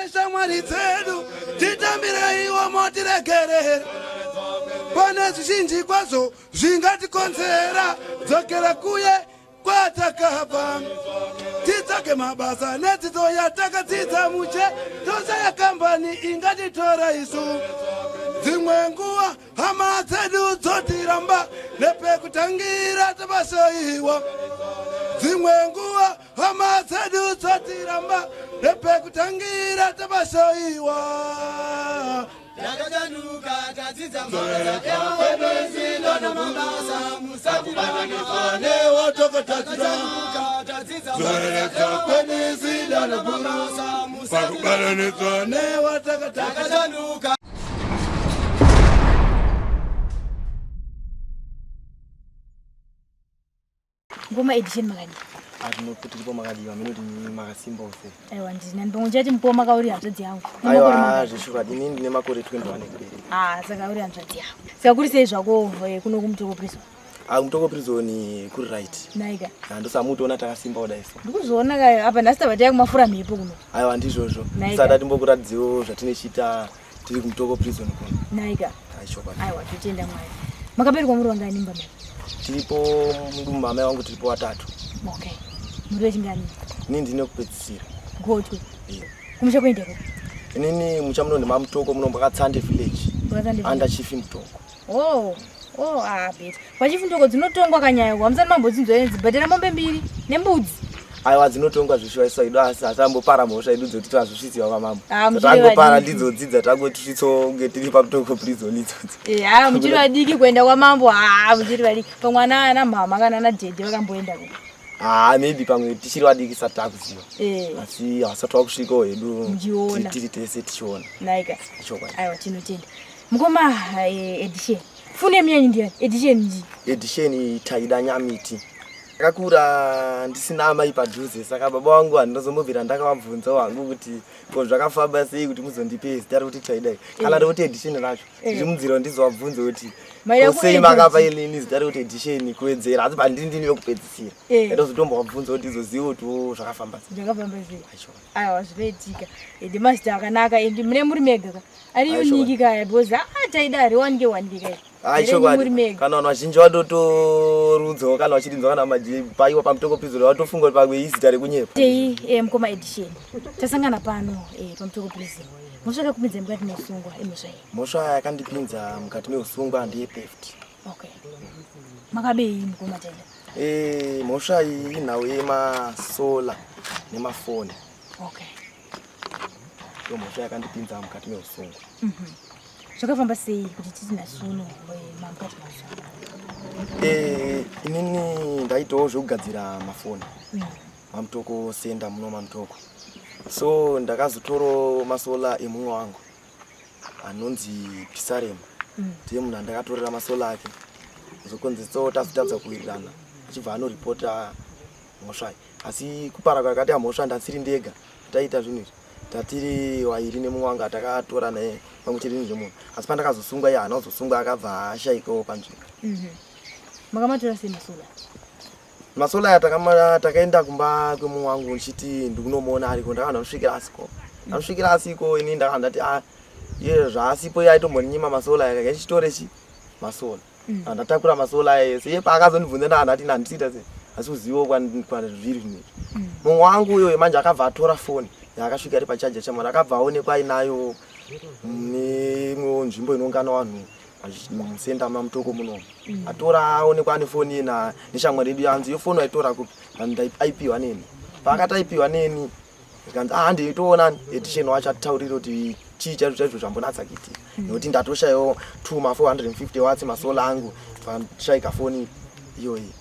Neshamwari dzedu titambireiwo motiregerera. Pane zvizhinji kwazvo zvingatikonzera dzokera kuye kwatakabva titsvage mabasa nedzidzo yatakadzidza mushe toshaya kambani ingatitora isu dzimwe nguva hama dzedu dzotiramba nepekutangira tabasaiwa dzimwe nguva hama dzedu dzotiramba nepekutangira tabasaiwa Takachanuka tadzidza mabasa namabasa musatibatanidzwa newatokatadzira tadzidza zoreredza kwenisida mabasa pakubatanidzwa newatakatadzira takachanuka. Ngoma edition makadii? Atinopo makadiwa minoti makasimba use. Aiwa ndina ndongo chati mukoma kauri hanzvadzi yangu. Une makore Aiwa mangani? zveshuwa ini ndine makore 21 ekubereka. Ah, saka uri hanzvadzi yangu. Saka kuri sei zvako kuno kuMutoko prison? Ah, Mutoko prison kuri right. Naika. Ndosamutoona takasimba kudai so. Ndikuzviona kayo apa nhasi tabva taya kumafura mhepo kuno. Aiwa ndizvozvo. Naika. Saka timbokuratidziwo zvatinochiita tiri kuMutoko prison kuno. Naika. Aichokwadi. Aiwa totenda Mwari. Makaberekwa muri vangani mumba menyu? Tiripo mudumbu amai vangu tiripo watatu. Okay. Muri vechingani? Inini ndine kupedzisira. Gotwe. Eh. Kumusha kuendeko. Inini musha muno ndemaMutoko muno Mbakatsande village. Mbakatsande village. Under Chief Mutoko. Oh. Oh, ah, beta. KwaChief Mutoko dzinotongwa kanyaya. Hamusati mambodzinzwa here? Dzibhadhara mombe mbiri nembudzi. Aiwa dzinotongwa zvishuwa isu idu asi hatambopara mhosva idu dzekuti tazvisvitsiwa kwamambo. Ah, muchiri Tangopara vadiki. ndidzodzi dzatangosvitsawo kunge tiri paMutoko prison idzodzi. Eh, ah, muchiri vadiki kuenda kwamambo. Ah, muchiri vadiki. Pamwe ana mama kana ana dhedhe vakamboenda ko. Ah, maybe pamwe tichiri vadiki sati takuziva. Eh, Asi hasati wakusvikawo hedu Muchiona. tiri tese tichiona. naika. Chokwadi. Aiwa tinotenda. Mukoma edition. Fune yenyu ndiani? Edition ndi. Edition Taida Nyamiti. Ndakakura ndisina amai padhuze saka baba vangu handinozombobvira ndakavabvunza hangu kuti ko zvakafamba sei kuti muzondipe zita rekuti Taida iri. Kana rekuti edition racho. Ndiri munzira ndizovabvunze kuti Maida ko sei kuedza makapa inini zita rekuti edition kuwedzera asi pandini ndini vekupedzisira. Ndozotombovabvunza kuti ndizoziva kuti wo zvakafamba sei. Zvakafamba sei? Aichokwadi. Aiwa zvinoitika. Ende mazita akanaka ende mune muri mega ka. Ari Aichokwadi. unique kaya because ah Taida ari wanike wanike kaya. Ai Here muri chokwadi mega. kana vanhu vazhinji vatotorudzawo kana vachirinzwa kana paiwa paMutoko prison vatofunga kuti pamwe izita rekunyepa. Tei mukoma edition. Tasangana pano paMutoko prison. Mhosva yakakupinza mukati meusungwa imhosva iyi. Mhosva yakandipinza mukati meusungwa ndeyetheft. Okay. Makabei mukoma Taida? Mhosva iyi inhau yemasola nemafoni. Okay. Ndiyo mhosva yakandipinza mukati meusungwa. Zvakafamba sei kuti titi nhasi uno mamukati meusungwa? Inini ndaitawo zvekugadzira mafoni maMutoko senda muno maMutoko. So ndakazotorawo masola emumwe wangu anonzi Pisarema. Ndiye munhu andakatorera masola ake. Zokonzesawo tazotadza kuwirirana achibva anoripota mhosva iyi. Asi kupara kwakati mhosva ndasiri ndega taita zvinhu izvi. Tatiri wairi nemumwe wangu atakatora naye pamwe chete nezvemunhu. Asi pandakazosungwa iye haana kuzosungwa akabva ashaikawo panzvimbo. Makamatora sei masola? Masola aya takaenda kumba kwemumwe wangu ndichiti ndikunomuona ariko ndakanga ndamusvikira asiko. Ndamusvikira asiko ini ndakanga ndati ah iye zvaasipo iye aitomboninyima masola aya kachitore chi masola. Ndatakura masola aya ese iye paakazondibvunza ndakanga ndati handisiita sei asi kuzivawo kwazviri zvinhu izvi. Mumwe wangu uyoyo manje akabva atora foni yaakasvika iri pachaja chamwana akabva aonekwa ainayo mune imwewo nzvimbo inoungana vanhu musenda maMutoko munomu. Atora aonekwa ane foni ina neshamwari yedu yanzi iyo foni waitora kupi aipiwa neni. Paakati aipiwa neni zvikanzi ah nditoona edition wacho atitaurire kuti chii chaizvo chaizvo zvambonatsa kuitika nekuti ndatoshayiwo 2 ma 450 watts masola angu pandashaika foni iyoyi.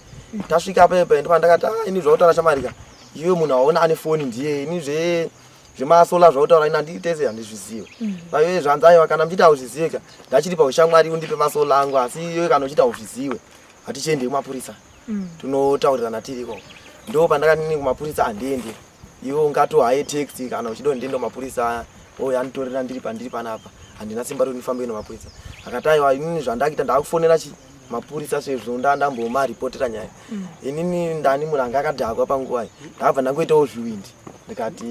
Tasvika pepe ndipo pandakati ah ini zvautaura shamarika iwe munhu aona ane foni ndiye ini zvemasola zvautaura ini handitese handizvizive. Paiwe zvanzi aiwa kana muchiti hauzvizive ka ndachiri paushamwari undipe masola angu asi iwe kana uchiti hauzvizive hatichiende kumapurisa tinotaurirana tiri ikoko. Ndo pandakati kumapurisa handiendi iwe ungatohaye taxi kana uchida ndiende kumapurisa oyanditorera ndiri pandiri panapa handina simba rekuti ndifambe nemapurisa. Akati aiwa inini zvandakuita ndakufonera chi mapurisa sezvo ndambomaripotera nyaya. Inini ndani munhu anga akadhakwa panguva iyi ndakabva ndangoitawo zviwindi ndikati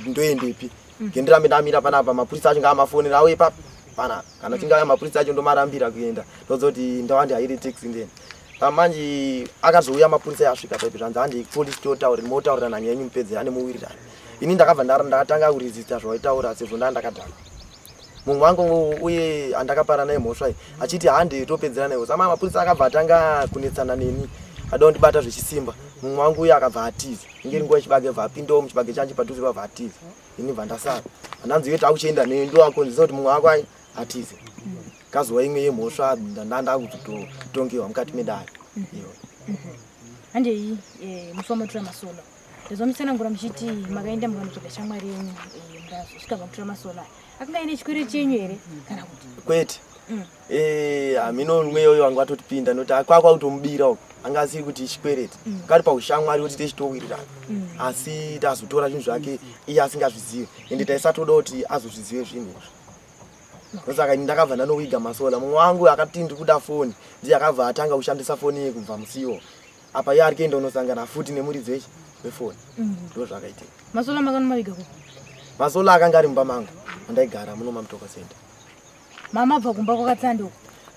ndoendepi. Ngendirambe ndamira panapa, mapurisa acho ngaamafonera auye pa panapa. Kana achinge auya mapurisa acho ndomarambira kuenda, ndozoti ndawandi haire taxi ndiende. Pamanje akazouya mapurisa asvika paipi, zvanzi handi police totaure, motaurirana nyaya yenyu mupedze ane muwirirana. Ini ndakabva ndakatanga kuresista zvawaitaura sezvo ndaa ndakadhakwa. Mumwe wangu uye andakapara naye mhosva iyi achiti hande topedzera naye. Sama mapurisa akabva atanga kunetsana neni, ada kundibata zvechisimba. Mumwe wangu uye akabva atiza, inge iri nguva yechibage, bva apindawo muchibage chanje padhuze, vabva atiza. Ini bva ndasara, andanzi iwe takuchienda newe, ndoakonzesa kuti mumwe wako ai atize. Kazuva imwe yemhosva ndanda kuzototongewa mukati medare iyo. Handei musi wamatora masola, ndazomutsanangura muchiti makaenda mukanotsvaga shamwari yenyu, mukazosvika pakutora masola. Akanga aine chikwere chenyu here kana kuti? Kwete. Hamino mweyoyo wanga watotipinda nokuti akwakwa kutomubira uko, anga asiri kuti chikwereti. Kari paushamwari kuti techitowirirana, asi tazotora zvinhu zvake iye asingazvizive, ende taisatoda kuti azozvizive zvinhu izvi. Ndosaka ini ndakabva ndanowiga masola. Mumwe wangu akati ndiri kuda foni, ndiye akabva atanga kushandisa foni iye kubva musiwo apa. Iye ari kuenda unosangana futi nemuridzi wechi wefoni. Ndo zvakaitika. Masola makanomaviga kupi? Masola akanga ari mumba mangu mandaigara muno maMutoko Center. Mama bva kumba kwakatsandi uko?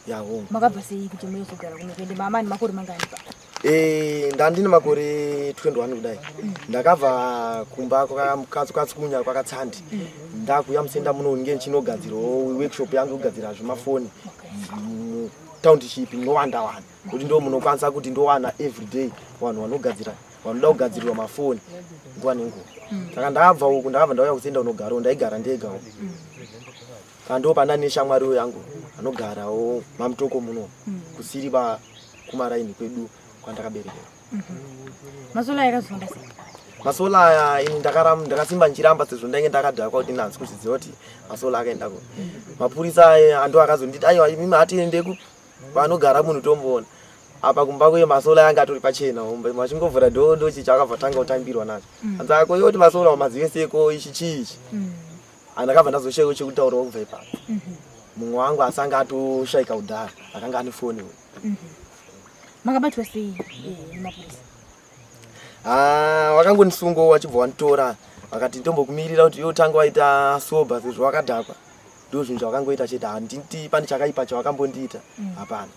Ya, hongu. Makabva sei kuti muyozogara kuno kuende? Mama ane makore mangani pa? Ndandine makore 21 kudai. Ndakabva kumba kwakatsukunya kwakatsandi, ndakuya musenda muno nge ndichinogadzirawo workshop yangu yekugadzira zvemafoni mutownship munowanda vanhu, kuti ndo munokwanisa kuti ndowana everyday vanhu vanogadzira, vanoda kugadzirirwa mafoni nguva nenguva. Saka ndabva uku, ndakabva ndauya kusenda unogarawo, ndaigara ndegawo. Saka ndo pandane neshamwariwo yangu anogarawo maMutoko muno, kusiri ba kumaraini kwedu kwandakaberekerwa. Masola yakazofamba sei? Masola aya ini ndakasimba ndichiramba sezvo ndainge ndakadhakwa kuti nhanzi kuzviziva kuti masola akaenda ku mapurisa aya. Ando akazonditi aiwa, imimi hatiende ku vanogara munhu tomboona apa kumba kuye. Masola anga atori pachena, vachingovhura door ndo chichi akabva tanga kutambirwa nacho. Anzi ako iwe kuti masola mazive seko, ichi chii ichi? Andakabva ndazoshayiwa chekutaurawo kubva ipapo. Mumwe wangu asi anga atoshaika kudhara, akanga ane foni uyu. Makabatwa sei nemapurisa? Ah, vakangondisungawo vachibva vanditora, vakati ndombokumirira kuti iwe utange waita sober sezvo wakadhakwa. Ndo zvinhu zvavakangoita chete, handiti pane chakaipa chavakambondiita, hapana.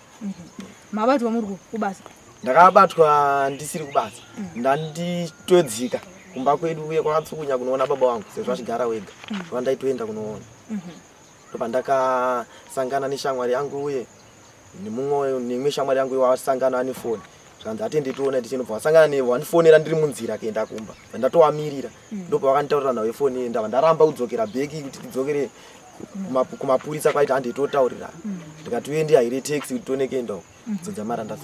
Mabatwa muri kubasa? Ndakabatwa ndisiri kubasa. Ndanditodzika kumba kwedu uye kwakatsukunya kunoona baba vangu sezvo achigara wega, vandaitoenda kunoona. Ndopandakasangana neshamwari yangu uye nemumwe neimwe shamwari yangu wasangana ane foni, zvanzi atende tione tichinobva wasangana nevo. Vandifonera ndiri munzira kuenda kumba, ndatowamirira. Ndopavakanditaurira nhau yefoni iyi, ndabva ndaramba kudzokera back kuti tidzokere kumapurisa kwaiti hande totaurirana. Ndikati uye ndihaire taxi kuti tione kuenda uko dzodzamara ndazo.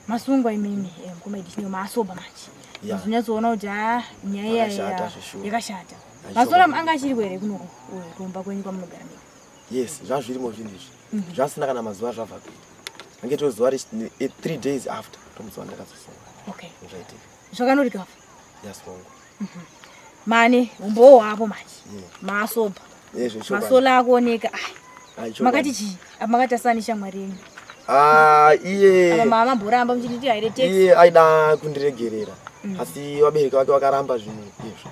Masungwa imimi, mukoma Edishinyo, maasoba manje? Ya. Mazonyatsoona kuti ha, nyaya iya Yakashata zveshuwa. Yakashata. Aishoka. Masola anga achiri here kunoko kumba kwenyu kwamunogara mega? Yes, zvazvirimo zvinhu izvi, zvasina kana mazuva zvabva kuita, ange to zuva 3 days after tomuzuva ndakazosungwa. Zvaitika. Zvakanorikafa. Yasungwa. Mane umbowo hwapo manje? Yeah. Maasoba. Zvechokwadi. Masola akuoneka. Ai, Ai, chokwadi. Makati chii? Apa makati asani shamwari yenyu? Ah, iye Apa mama mboramba muchiti tihaire taxi. Iye aida kundiregerera, asi vabereki vake vakaramba zvinhu izvo.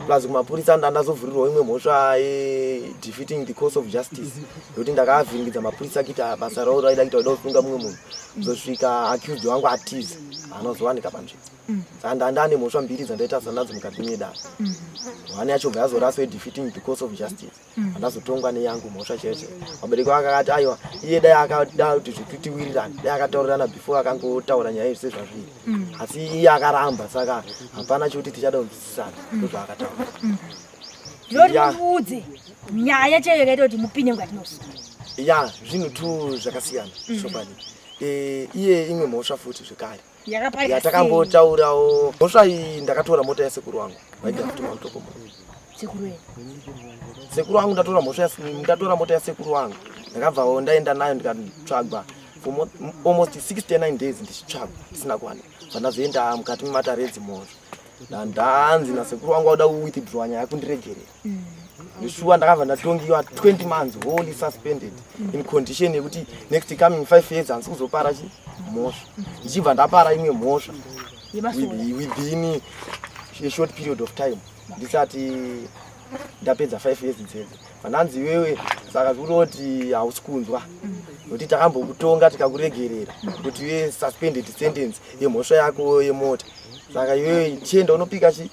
Plus kumapurisa ndandazovhurirwawo imwe mhosva yedefeating the course of justice, nekuti ndakavhiringidza mapurisa kuita basa ravo raida kuita, vaida kusunga mumwe munhu, kuzosvika accused wangu atiza, anozowanika panzvimbo. Saka ndanda mhosva mbiri dzandaita sanadzo mukati medare. One yacho bva yazoraswa, yedefeating the course of justice. Handazotongwa neyangu mhosva chaiyo chaiyo. Vabereki vake akati aiwa, iye dai akada kuti zvitutiwirirane, dai akataurirana before akangotaura nyaya izvi sezvazviri, asi iye akaramba, saka hapana chekuti tichada kunzwisisana, ndozvaakataura. Ndinoti mundiudze nyaya chaiyo yakaita kuti mupinde mukati meusungwa. Ya, zvinhu tu zvakasiyana chokwadi. Iye imwe mhosva futi zvekare Yakaparika sei? Yatakambotaurawo mhosva iyi, ndakatora mota yasekuru wangu vaigara futi maMutoko muno. Sekuru wenyu? Sekuru wangu, ndatora mhosva ndatora mota yasekuru wangu, ndakabvawo ndaenda nayo, ndikatsvagwa for almost 69 days ndichitsvagwa ndisina kuwanika. Bva ndazoenda mukati mematare edzimhosva, ndanzi nasekuru wangu auda kuwithdraw nyaya, kundiregerera. Ndishuwa ndakabva ndatongiwa 20 months wholly suspended in condition yekuti next coming 5 years handisi kuzopara chi mhosva, ndichibva ndapara imwe mhosva yemasola within a short period of time. Ndisati ndapedza 5 years dzedze pandanzi iwewe, saka zvikuroti hausi kunzwa nokuti takambokutonga tikakuregerera kuti iwe suspended sentence yemhosva yako yemota, saka iwewe chienda unopika chi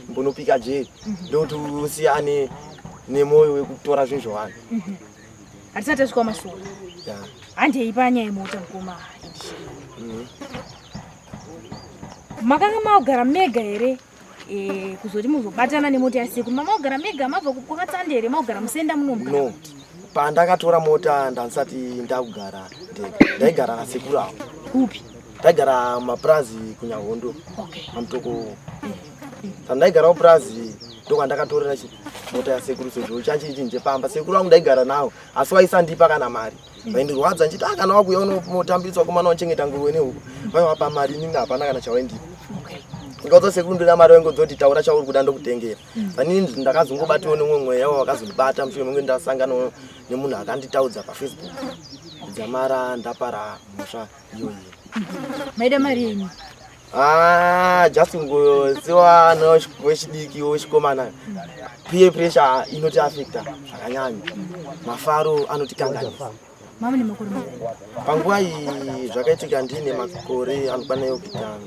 mbonopika jeri, ndokuti usiyane nemwoyo wekutora zvinhu zvavanhu. Hatisati tasvika masoro. Handei panyaya yemota, mukoma Edition. Makanga magara mega here kuzoti muzobatana nemota yasekuru? Mamagara mega mabva kwakatsanda here? Magara musenda munomu kana No. kuti? Pandakatora mota ndandisati ndakugara ndega, ndaigara nasekuru avo. Kupi? Ndaigara mapurazi kuNyahondo, paMutoko. Saka ndaigara kupurazi, ndokwandakatorera chi mota yasekuru, sezvo chanchiri chinhu chepamba. Sekuru vangu ndaigara nawo, asi waisandipa kana mari. Vaindirwadza nchiti, "Ah, kana wakuya unotambiriswa komana uchengeta nguruve nehuku." Vaiwapa mari, inini hapana kana chawaindipa. Ndikaudza sekuru ndoda mari, waingodzoti, "Taura chauri kuda, ndokutengera." Panini ndakazongobatiwa nemumwe mweya wakazondibata mushure menge ndasangana nemunhu akanditaudza paFacebook, dzamara ndapara mhosva iyoyi. Maida mari yenyu? Ah, just ngosiwana wechidiki wechikomana, peer pressure inoti affecta zvakanyanya, mafaro anotikanganisa. Mama nemakore mangani? Panguva iyi zvakaitika ndine makore anokwana kuita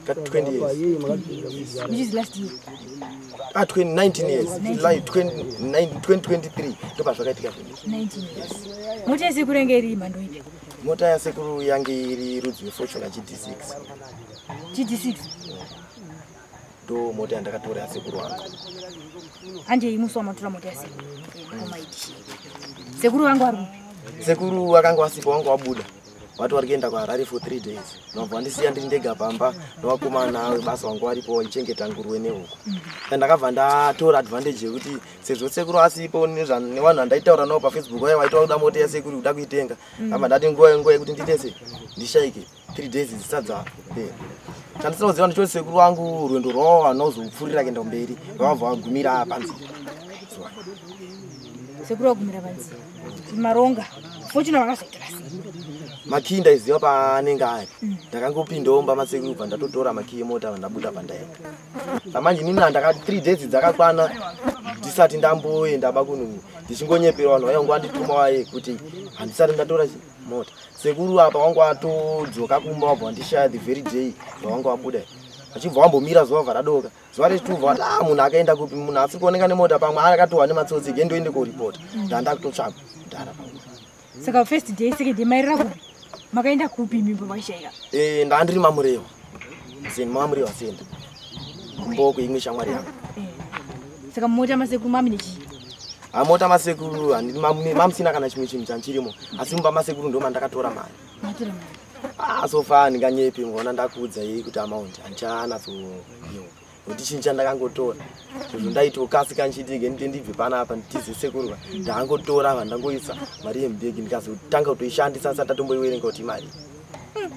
ka 20 years. Which is last year? Ah, 20, 19 years, like 20, 2023 ndopa zvakaitika zvinhu. 19 years. Mota yasekuru yange iri mhando ipi? Mota yasekuru yange iri rudzi rweFortuner GD6. GD6. Ndo mota yandakatora yasekuru wangu. Handei musi wamatora mota yasekuru, mukoma Edition, sekuru vangu vari kupi? Sekuru vakanga vasipo, vanga wabuda, vati vari kuenda kuHarare for 3 days. Ndobva ndisiya ndiri ndega pamba nevakomana vebasa vangu varipo vaichengeta nguruve nehuku. Saka ndakabva ndatora advantage yekuti sezvo sekuru asipo, nevanhu vandaitaura navo paFacebook vaya vaita kuda mota yasekuru, kuda kuitenga, ndabva ndati nguva yekuti ndiite se ndishaike 3 days dzisati dzapera. Chandisina kuziva ndechoti sekuru vangu rwendo rwavo vanozopfuurira kuenda kumberi, vavabva vagumira panzira. Sekuru vagumira panzira. Maronga Fortuner vakazoitora sei? Makii ndaiziva paanenge ari. Ndakangopindawo mumba masekuru, bva ndatotora makii emota, vandabuda pandaenda. Samanje inini ndakati 3 days dzakakwana ndisati ndamboenda bakunhu, ndichingonyepera vanhu vaivangu vandituma vaye kuti handisati ndatora mota. Sekuru apa wangu atodzoka kumba, wabva wandishaya the very day vawanga wabuda, vachibva wambomira zuva bva radoka. Zuva rechitubva wati, "Ah, munhu akaenda kupi? Munhu asi kuoneka nemota, pamwe akatowa nematsotsi, ge ndoende koripota." Ndanda kutotsvaga kudhara pangu. Saka first day, second day mairira kupi? Makaenda kupi mimbo vaishaika? Eh, ndandiri maMurewa sen maMurewa Center, kumboko imwe shamwari yangu. Saka mota masekuru mami nechii? Amota masekuru mamusina kana chimwe chinhu chanchirimo, asi mumba masekuru ndo mandakatora mari. Matora mari? Ah, so far ndinganyepi, ngoona ndakuudza iyi kuti amount handichanatsoyeuka nokuti chinhu chandakangotora sezvo ndaitokasika nchiti ge ndite ndibve panapa nditize sekuru, ndakangotora, vandangoisa mari yemubhegi, ndikazotanga kutoishandisa ndisati ndatomboiwerenga kuti imari.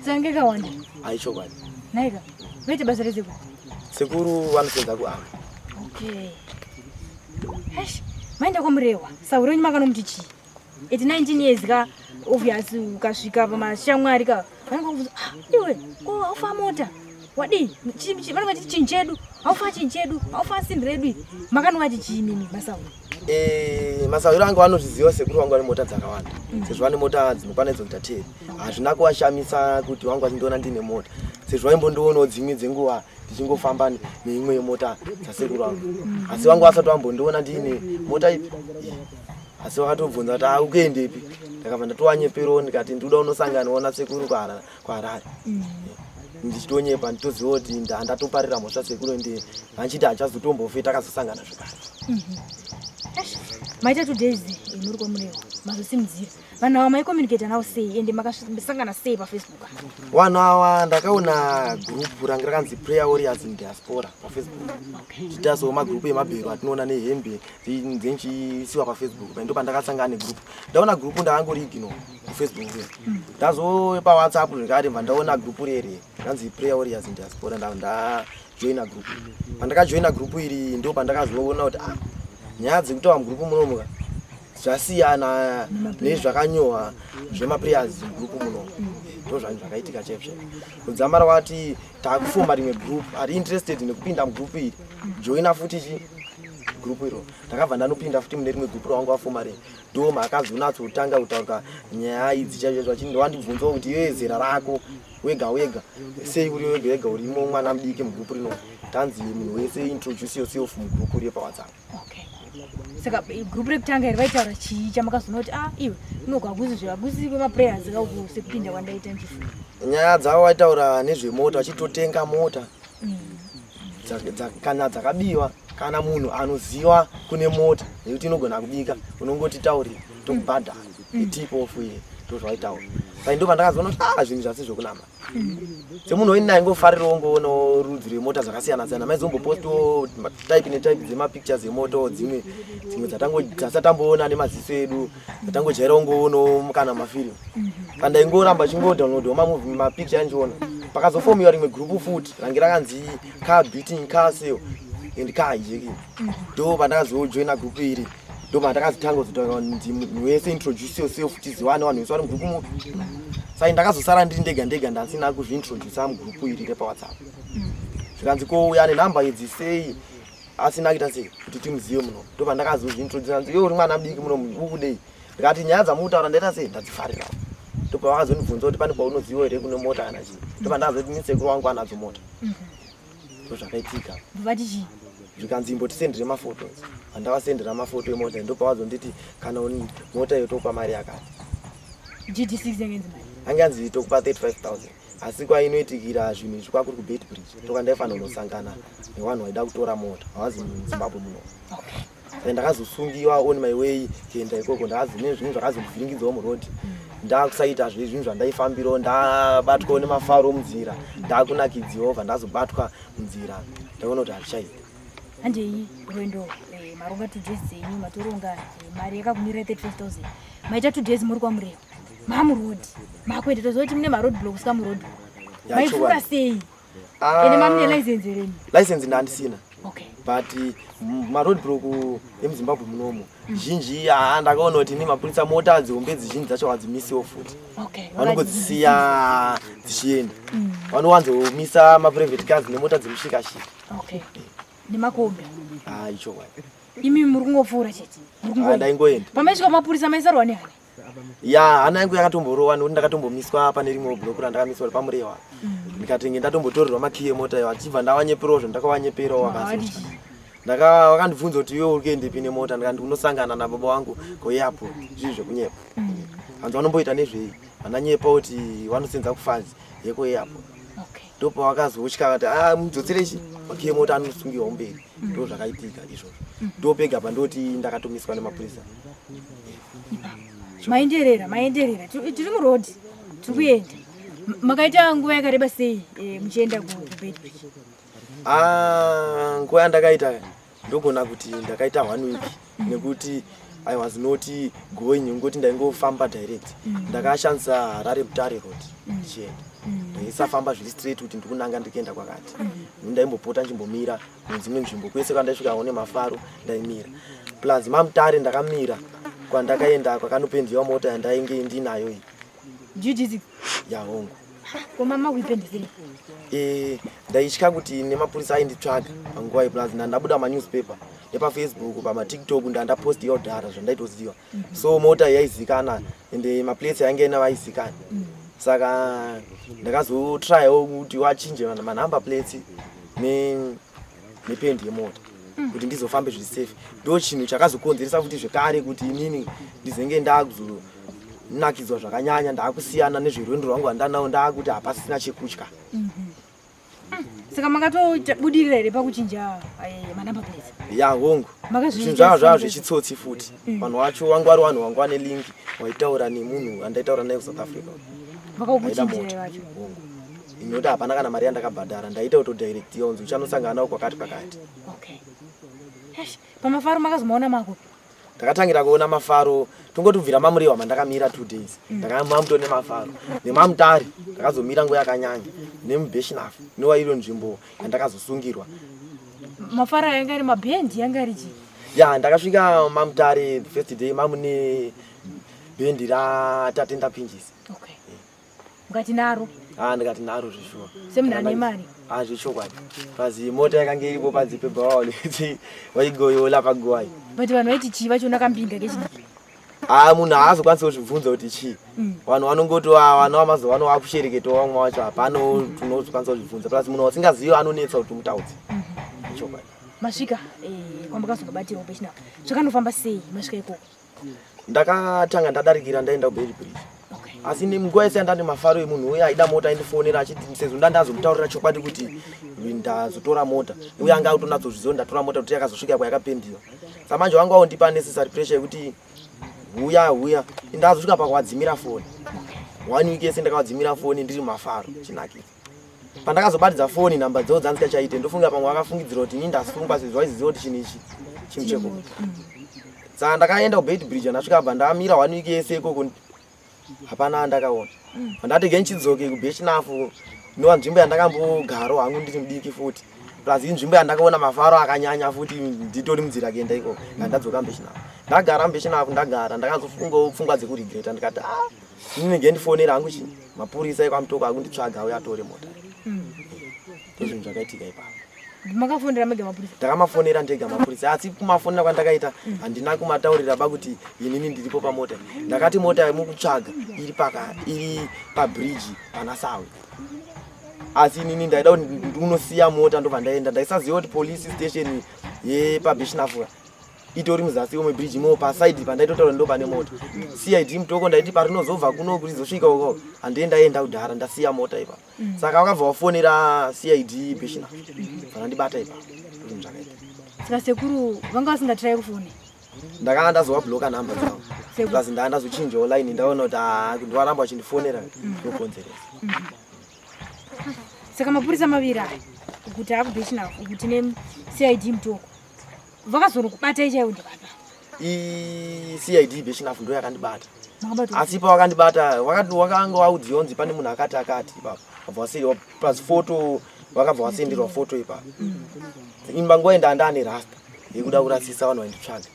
Zange kawanda. Aichokwadi. Naika vaite basa resekuru? Sekuru vanosenza kuama. Okay. Eish, maenda kwaMurewa, sauro wenyu makanomuti chii? At 19 years ka, obvious ukasvika pamashamwari ka, vanenge vakubvunza, "Ah, iwe ko haufa mota wadii?" Vanenge vachiti chinhu chedu haufa, chinhu chedu haufa, sinhi redu iri. Makanovati chii mimi masauro? Eh, masahwiro angu anozviziva sekuru vangu vane mota dzakawanda, sezvo vane mota dzinokwana idzo kuita 10. Hazvina kuvashamisa kuti vangu vachindiona ndine mota, sezvo vaimbondionawo dzimwe dzenguva ndichingofamba neimwe yemota dzasekuru vangu, asi vangu vasati vambondiona ndiine mota ipi iyi. Asi vakatobvunza kuti, "Ah, ukuendepi?" Ndakabva ndatowanyeperawo ndikati ndikuda unosanganawo nasekuru kuHarare, ndichitonyepa nditoziva kuti ndatoparira mhosva sekuru, ende vachiti hachazotombofe takazosangana zvekare. Eish, maita 2 days muri kwaMurewa, mazosimudzira vanhu ava, maicommunicata navo sei, ende makasangana sei paFacebook? Vanhu ava ndakaona gurupu ranga rakanzi Prayer Warriors in Diaspora paFacebook, tichitasawo magurupu emabhero atinoona nehembe dzenchiisiwa paFacebook. Ndo pandakasangana negurupu. Ndaona gurupu, ndakangoriignore kuFacebook kuya. Ndazo paWhatsApp zvekare, bva ndaona gurupu rere ranzi Prayer Warriors in Diaspora. Ndajoina gurupu. Pandakajoina gurupu iri, ndo pandakazoona kuti, ah, nyaya dzekutaura mugurupu munomuka. Zvasiyana nezvakanyorwa zvemaprayers group muno. Ndo zvanhu zvakaitika chaizvo chaizvo. Kudzamara wati takufoma rimwe group, ari interested nekupinda mugroup iri, joina futi chi group iro. Ndakabva ndanopinda futi mune rimwe group rawanga wafoma rimwe. Ndo makazonatsotanga kutaura nyaya idzi chaizvo chaizvo, vachindi wandibvunzawo kuti iwe zera rako wega wega sei uri wega wega urimo mwana mudiki mugroup rino. Tanzi munhu wese introduce yourself mugroup riye paWhatsApp. Okay. Saka group rekutanga iri vaitaura chii chamakazoona kuti ah iwe unoku hakuzi zve hakuzi kwemaprayers ka uku sekupinda kwandaita ndichifunga. Nyaya dzavo vaitaura nezvemota vachitotenga mota kana dzakabiwa kana munhu anoziva kune mota nekuti inogona kubika unongotitaurira tokubhadhara tip off iye ndozvaitaura. Saka ndo pandakazoona kuti ah zvinhu zvasi zvekunama. Semunhu waini ndaingofarirawo ngoonawo rudzi rwemota dzakasiyana siyana, maizombopostiwo type netype dzemapictures emotawo dzimwe dzimwe dzasatamboona nemaziso edu, dzatangojairawo ngoonawo kana mafirimu. Pandaingoramba chingodownloadawo mamovie mapicture andichiona. Pakazofomiwa rimwe group futi range rakanzi car beating, car sale and car hijacking. Ndo pandakazojoina group iri, ndo pandakazotanga kuzotaura kuti munhu wese introduce yourself tiziwane vanhu vese vari mugroup mu. Saka ndakazosara ndiri ndega ndega, ndasina kuzviintrodusa mugroup iri repaWhatsApp. Zvikanzi ko uya nenhamba idzi sei asina kuita sei kuti timuzive muno. Ndo pandakazozviintrodusa, nzi iwe uri mwana mudiki muno ukudei. Ndikati nyaya dzamukutaura ndaita sei ndadzifarirawo. Ndo pavakazondibvunza kuti pane kwaunoziva here kune mota kana chii. Ndo pandakazoti ini sekuru wangu anadzo mota. Ndo zvakaitika. Vati chii? Zvikanzi imbotisendere mafotos. Andavasendera mafoto emota, ndo pavazonditi kana uni mota iyo tokupa mari yakati. GD6 yange inzi mari. Ange anzi tokupa 35,000. Asi kwainoitikira zvinhu izvi kwakuri kuBeitbridge. Ndokandaifanira kunosangana nevanhu vaida kutora mota. Havazi muZimbabwe muno. Saka ndakazosungiwa on my way kuenda ikoko, ndakazi nezvinhu zvakazondivhiringidzawo muroad. Ndakusaita zvinhu zvandaifambirawo, ndabatwawo nemafaro munzira, ndakunakidziwa bva ndazobatwa munzira. Ndaona kuti hazvichaita. Handei rwendo, maronga 2 days dzenyu, matoronga mari yakakumirira 35,000. Maita 2 days muri kwaMurewa. Mamuroad. Makuenda toziva kuti mune maroad blocks kamuroad. Maifunga sei? Ende mamune license here? License ndandisina. Okay. But maroad block emuZimbabwe munomu zhinji ndakaona kuti nemapurisa mota dzihombe dzizhinji dzacho hadzimisiwo futi. Okay. Vanongodzisiya dzichienda. Vanowanzomisa maprivate cars nemota dzemushikashika. Okay. Nemakombi. Ah, ichokwadi. Imi muri kungopfuura chete. Muri kungoenda. Ndaingoenda. Pamaisvika mapurisa maisarwa nehana. Ya, hana yangu yakatomborowa nekuti ndakatombomiswa pane rimwe block randakamiswa paMurewa. Ndikatenge ndatombotorerwa makiyi emota iyo, achibva ndavanyeperawo zvandakavanyeperawo vakazotya. Vakandibvunza kuti iwe uri kuendepi nemota, ndikati unosangana nababa wangu kuairport, zvinhu zvekunyepa. Hanzi vanomboita nezvei, vandanyepa kuti vanosenza kufazi yekuairport. Okay. Ndopavakazotya vakati ah mudzotsere chi makiyi emota anosungiwa kumberi. Ndo zvakaitika izvozvo. Ndopega pandoti ndakatomiswa nemapurisa. Maenderera, maenderera. Tiri muroad. Tiri kuenda. Makaita nguva yakareba sei muchienda kuBeitbridge? Ah, nguva yandakaita ndogona kuti ndakaita 1 week nekuti I was not going, ngoti ndaingofamba direct. Ndakashandisa Harare Mutare road ndichienda. Ndaisafamba zviri straight kuti ndikunanga ndikuenda kwakati. Ndaimbopota nchimbomira mudzimwe nzvimbo kwese kwandaisvika one mafaro ndaimira. Plus maMutare ndakamira kwandakaenda kwakanopendiwa mota yandainge ndinayo iyi. GD6. Ya hongu. Ko mama kuipendesei? Ndaitya kuti nemapurisa ainditsvaga panguva iyi, plus ndandabuda manewspaper nepaFacebook, pamaTikTok ndandapostiwa kudhara zvandaitoziva. So mota yaizikana ende maplates yainge ina vaizikana. Saka ndakazotryawo kuti wachinje manumber plates nependi yemota kuti ndizofambe zviri safe. Ndo chinhu chakazokonzeresa futi zvekare kuti inini ndizenge ndakuzonakidzwa zvakanyanya, ndakusiyana nezverwendo rwangu rwandanawo, ndakuti hapasisina chekutya. Saka makatobudirira here pakuchinja manumber plates? Ya hongu. Makazviita Zvinhu zvanga zvava sei? zvechitsotsi futi. Vanhu vacho vangu vari vanhu vangu vane link waitaura nemunhu andaitaura naye kuSouth Africa. Aida Vakakuchinjira mota. vacho. Hongu. Inoti hapana kana mari yandakabhadhara, ndaita kutodirectiwa kunzi uchanosangana nawo kwakati kwakati. Okay. Eish, pamafaro makazomaona mako? Ndakatangira kuona mafaro tongoti kubvira maMurewa mandakamira 2 days. Ndakamamuto nemafaro. NemaMutare ndakazomira nguva yakanyanya nemuBeshnaf inova iro nzvimbo yandakazosungirwa. Mafaro anga ari mabhendi anga ari chii? Ya, ndakasvika maMutare the first day mamune bhendi raTatenda Pinjisi. Okay, mukati naro? Ah, ndikati naro zvishuwa. Semunhu ane mari. Ah, zvechokwadi, pazi mota yakanga iripo panze pebhawa waigoyola paguwai. But vanhu vaiti chii vachiona kambinga kechidiki? Ah, munhu haazokwanisi kuzvibvunza kuti chii. Vanhu vanongoti, "Ah, vana vamazuva ano vakushereketawo." Vamwe vacho hapana unozokwanisa kuzvibvunza, plus munhu wasingazivi anonetsa kuti umutaudze chokwadi. Masvika kwamakazonobatirwa pechina, zvakanofamba sei masvika ikoko? Ndakatanga ndadarikira, ndaenda kuBeitbridge. Asi nguva yese yandani mafaro emunhu uye aida mota aindifonera achiti, sezvo ndandazomutaurira chokwadi kuti ndazotora mota, uye anga akutonatsozviziva ndatora mota kuti yakazosvika kwayakapendiwa. Samanje wanga waundipa necessary pressure yekuti huya, huya. Ndazosvika pakuwadzimira foni one week yese. Ndakawadzimira foni ndiri mafaro chinakidza. Pandakazobatidza foni, nhamba dzavo dzandisikachaite. Ndofunga pamwe vakafungidzira kuti ini ndasungwa, sezvo vaiziva kuti chinhu ichi chinhu cheko. Saka ndakaenda kuBeitbridge, ndasvika bva ndamira one week yese ikoko, hapana andakaona. Ndati genchidzoke kuBirchenough, inova nzvimbo yandakambogarawo hangu ndiri mudiki futi, plus inzvimbo yandakaona mafaro akanyanya futi. Nditori munzira kuenda ikoko, ndadzoka muBirchenough, ndagara muBirchenough. Ndagara, ndakazofungawo pfungwa dzekuregreta. Ndikati, "Ah, inenge ndifonera hangu chi mapurisa ekwaMutoko akunditsvaga auya atore mota." Ndozvinhu zvakaitika ipapo. Makafonera mega mapurisa? Ndakamafonera ndega mapurisa, asi kumafonera kwandakaita handina kumataurira ba kuti inini ndiripo pamota. Ndakati mota yamukutsvaga iri paka iri pabridge pana Sawe, asi inini ndaida kuti ndinosiya mota ndobva ndaenda. Ndaisaziva kuti police station yepaBirchenough itori muzasi mebridge imo. Paside pandaitotaura ndo pane mota CID Mutoko. Ndaiti parinozobva kuno rizosvika uko, handii ndaenda kudhara, ndasiya mota ipapo. Saka vakabva vafonera CID Birchenough, vandibata ipapo. Ndozvinhu zvakaita. Saka sekuru vanga vasingatirayi kufone? Ndakanga ndazovabloka nhamba dzavo. Sekuru. Plus ndaa ndazochinjawo line, ndaona kuti, ah, ndivaramba vachindifonera ndokonzeresa. Saka mapurisa maviri aya, kuti akuBirchenough, kuti neCID Mutoko, vakazorokubatai chaiwo ndevapa? CID Birchenough ndo yakandibata. Makabatwa? Asi pavakandibata wakanga waudziwa kunzi pane munhu akati akati ipapo, vabva waseriwa plus foto, vakabva wasenderwa foto ipapo. Imba nguva enda ndaane rasta yekuda kurasisa vanhu vainditsvaga.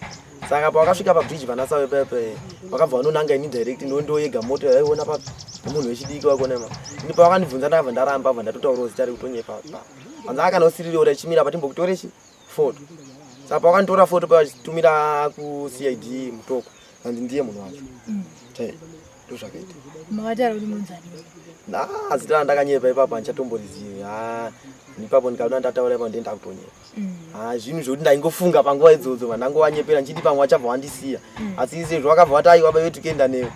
Saka pavakasvika pabridge panaSawe pepe, vakabva vanonanga ini direct, ndondoyega mota yaiona pa munhu wechidiki wakona ima. Ini pavakandibvunza ndakabva ndaramba, bva ndatotaurawo zita rekutonyepa pa vanzi akana usiririwo rachimira patimbokutore chi foto. Saka pavakanditora foto pavachitumira kuCID Mutoko, hanzi ndiye munhu wacho. Ndozvakaita. Makataura kuti munzani? Na zita randakanyepa ipapo handichatomborizivi. Ha, ipapo ndikaona ndataura ipapo, ndiye ndakutonyepa. Ha, zvinhu zvokuti ndaingofunga panguva idzodzo, vandangowanyepera ndichiti pamwe vachabva vandisiya, asi sezvo vakabva vati, "Aiwa, baive tikuenda newe,"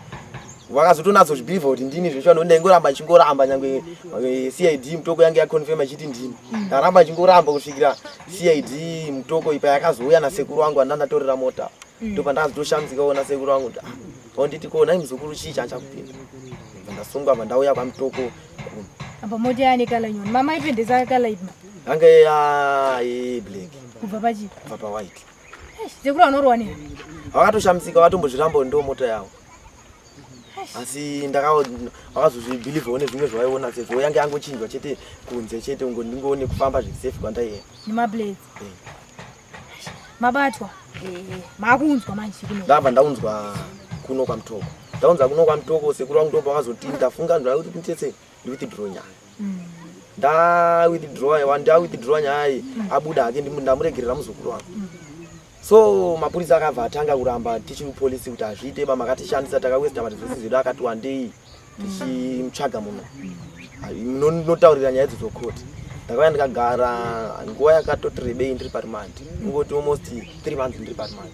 vakazotonatsozvibhilivha kuti ndini zveshuwa, nokuti ndaingoramba ndichingoramba nyangwe CID Mutoko yange yaconfirma ichiti ndini. Ndaramba ndichingoramba kusvikira CID Mutoko ipa yakazouya nasekuru wangu andandatorera mota. Ndopandakazotoshamisikawo nasekuru wangu kuti, "Ah, onditi ko nai muzukuru, chii chanchakupinda?" Bva ndasungwa, bva ndauya kwaMutoko kuno. Apa mota yaane colour nyoni mama ipendesa colour ipi? Yange ya yeblack. Kubva pachi? Kubva pawhite. Eish, sekuru vanorowa nei? Vakatoshamisika, vatombozviramba ndo mota yavo, asi vakazozvibhilivhawo nezvimwe zvavaiona, sezvo yange yangochinjwa chete kunze chete, ngo ndingoone kufamba zvirisafe kwandaienda. Nemablades? Eh. Mabatwa, maakuunzwa manje kuno? Ndabva ndaunzwa kuno kwaMutoko. Ndaunza kuno kwaMutoko, sekuru vangu ndopa vakazoti, ndafunga ndoda kuti nditetse ndiwithdraw nyaya. Ndawithdraw, ndawithdraw nyaya iyi, abuda hake, ndamuregerera muzukuru wangu. So mapurisa akabva atanga kuramba tichiri kupolisi kuti hazviite ba, makatishandisa, takawesta maresources edu akati wandei tichimutsvaga munhu. Munotaurira nyaya idzodzo court. Ndakauya ndikagara nguva yakatoti rebei ndiri paremand, ingoti almost 3 months ndiri paremand.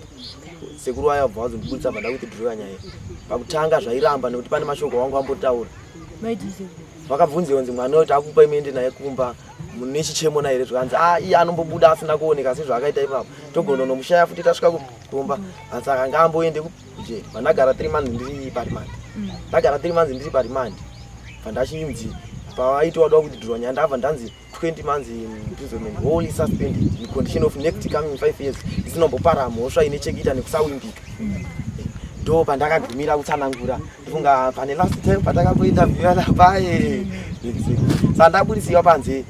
Sekuru vaya vabva vazondibudisa, bva ndawithdrawa nyaya iyi. Pakutanga zvairamba nekuti pane mashoko wangu ambotaura. Maitise? Vakabvunziwa kunzi mwana uyu takupa imuende naye kumba, mune chichemo naye here? Zvikanzi, "A, iye anombobuda asina kuoneka sezvaakaita ipapo, togona nomushaya futi tasvika kumba." Asi akanga amboende kujeri. Vandagara 3 months ndiri paremand. Ndagara 3 months ndiri paremand, bva ndachinzi pavaiti wada kuwithdraw nyaya, ndabva ndanzi 20 months imprisonment wholly suspended in condition of next coming 5 years, isinombopara mhosva ine chekuita nekusawimbika. Ndo pandakagumira kutsanangura. Ndifunga pane last time patakakuinterviewana paye. Saka ndabudisiwa panze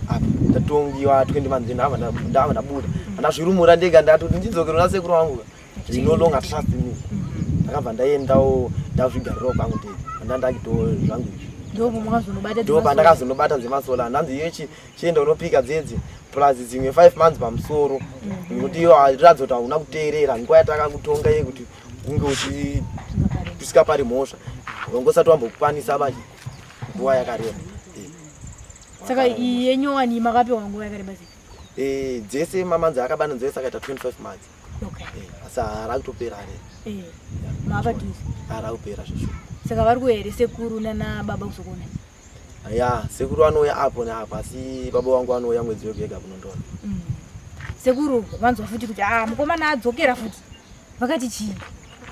apa. Ndatongiwa 20 months, ndabva ndabuda. Ndazvirumura ndega, ndatoti ndidzokere kuna sekuru vangu, they no longer trust me. Ndakabva ndaendawo, ndazvigarirawo kwangu ndega, ndandakito zvangu izvi. Ndopamakazonobata? Ndo pandakazonobata dzemasola. Ndanzi iye chienda unopika dzedzi plus dzimwe 5 months pamusoro, nekuti iyo ratidza kuti hauna kuteerera nguva yatakakutonga iye kuti unge uchi usingapari mhosva, wangosati wambokwanisa bachi nguva yakareba. Saka iyi yenyowani makapiwa nguva yakareba sei? Dzese mamonths akabana dzese akaita 25 months. Asi haara kutopera are. Maapadhuze. Haara kupera zvesvo. Saka vari kuuya here sekuru nana baba kuzokuona? Ya, sekuru vanouya apo neapo, asi baba vangu vanouya mwedzi wega wega kunondoona. Sekuru vanzwa futi kuti a mukomana adzokera futi, vakati chii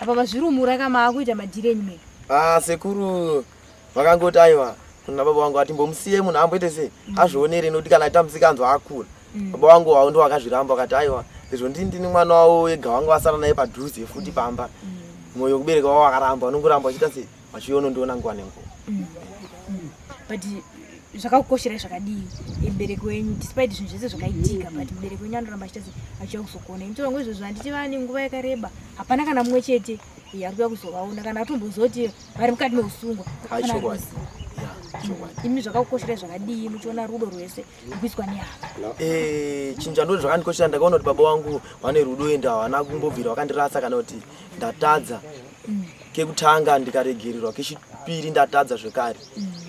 apa vazvirumura kama akuita madhiri enyu mega? Ah, sekuru vakangoti aiwa kuna baba vangu, atimbomusiye munhu amboite sei, azvionere, nekuti kana aita musikanzwa akura. Baba vangu wavo ndo vakazviramba, vakati aiwa, sezvo ndini mwana wavo wega wanga vasara naye padhuze futi pamba, mwoyo wekubereka wavo wakaramba, vanongoramba vachiita sei, vachionondiona nguva nenguva. But zvakakukosherai zvakadii mubereki wenyu, despite zvinhu zvese zvakaitika, but mubereki wenyu anoramba achiita sei, achiuya kuzokuona? Imi izvozvo handiti vane nguva yakareba, hapana kana mumwe chete ari kuuya kuzovaona kana atombozoti vari mukati meusungwa? Hai, chokwadi. Ya, chokwadi. Imi zvakakukosherai zvakadii muchiona rudo rwese rwukuiswa nehama? Chinhu chandoti zvakandikoshera, ndakaona kuti baba vangu vane rudo ende havana kumbobvira vakandirasa. Kana kuti ndatadza kekutanga ndikaregererwa, kechipiri ndatadza zvekare,